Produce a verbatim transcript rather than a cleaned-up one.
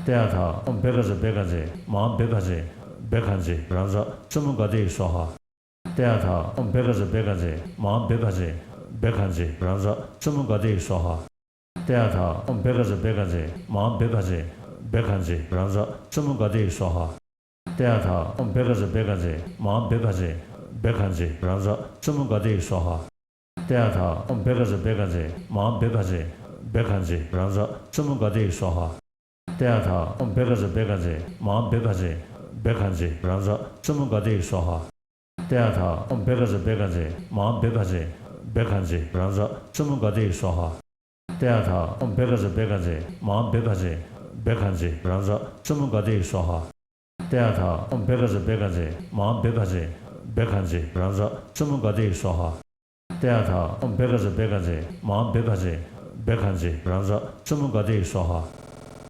ཏདྱ་ཐཱ། ཨོཾ་བྷཻ་ཥ་ཛྱ་བྷཻ་ཥ་ཛྱེ་མ་ཧཱ་བྷཻ་ཥ་ཛྱེ་བྷཻ་ཥ་ཛྱེ་རཱ་ཛ་ཙི་མུ་ག་ཏེ་སྭཱ་ཧཱ། ཏདྱ་ཐཱ། ཨོཾ་བྷཻ་ཥ་ཛྱ་བྷཻ་ཥ་ཛྱེ་མ་ཧཱ་བྷཻ་ཥ་ཛྱེ་བྷཻ་ཥ་ཛྱེ་རཱ་ཛ་ཙི་མུ་ག་ཏེ་སྭཱ་ཧཱ། ཏདྱ་ཐཱ། ཨོཾ་བྷཻ་ཥ་ཛྱ་བྷཻ་ཥ་ཛྱེ་མ་ཧཱ་བྷཻ་ཥ་ཛྱེ་བྷཻ་ཥ་ཛྱེ་རཱ་ཛ་ཙི་མུ་ག་ཏེ་སྭཱ་ཧཱ། ཏདྱ་ཐཱ། ཨོཾ་བྷཻ་ཥ་ཛྱ་བྷཻ་ཥ་ཛྱེ་མ་ཧཱ་བྷཻ་ཥ་ཛྱེ་བྷཻ་ཥ་ཛྱེ་རཱ་ཛ་ཙི་མུ་ག་ཏེ་སྭཱ་ཧཱ། ཏདྱ་ཐཱ། ཨོཾ་བྷཻ་ཥ་ཛྱ་བྷཻ་ཥ་ཛྱེ་མ་ཧཱ་བྷཻ་ཥ་ཛྱེ་བྷཻ་ཥ་ཛྱེ་རཱ་ཛ་ཙི་མུ་ག་ཏེ་སྭཱ་ཧཱ། ཏདྱ་ཐཱ། ཨོཾ་བྷཻ་ཥ་ཛྱ་བྷཻ་ཥ་ཛྱེ་མ་ཧཱ་བྷཻ་ཥ་ཛྱེ་བྷཻ་ཥ་ཛྱེ་རཱ་ཛ་ཙི་མུ་ག་ཏེ་སྭཱ་ཧཱ། ཏདྱ་ཐཱ། ཨོཾ་བྷཻ་ཥ་ཛྱ་བྷཻ་ཥ་ཛྱེ་མ་ཧཱ་བྷཻ་ཥ་ཛྱེ་བྷཻ་ཥ་ཛྱེ་རཱ་ཛ་ཙི་མུ་ག་ཏེ་སྭཱ་ཧཱ། ཏདྱ་ཐཱ། ཨོཾ་བྷཻ་ཥ་ཛྱ་བྷཻ་ཥ་ཛྱེ་མ་ཧཱ་བྷཻ་ཥ་ཛྱེ་བྷཻ་ཥ་ཛྱེ་རཱ་ཛ་ཙི་མུ་ག་ཏེ་སྭཱ་ཧཱ། ཏདྱ་ཐཱ། ཨོཾ་བྷཻ་ཥ་ཛྱ་བྷཻ་ཥ་ཛྱེ་མ་ཧཱ་བྷཻ་ཥ་ཛྱེ་བྷཻ་ཥ་ཛྱེ་རཱ་ཛ་ཙི་མུ་ག་ཏེ་སྭཱ་ཧཱ། ཏདྱ་ཐཱ། ཨོཾ་བྷཻ་ཥ་ཛྱ་བྷཻ་ཥ་ཛྱེ་མ་ཧཱ་བྷཻ་ཥ་ཛྱེ་བྷཻ་ཥ་ཛྱེ་རཱ་ཛ་ཙི་མུ་ག་ཏེ་སྭཱ་ཧཱ།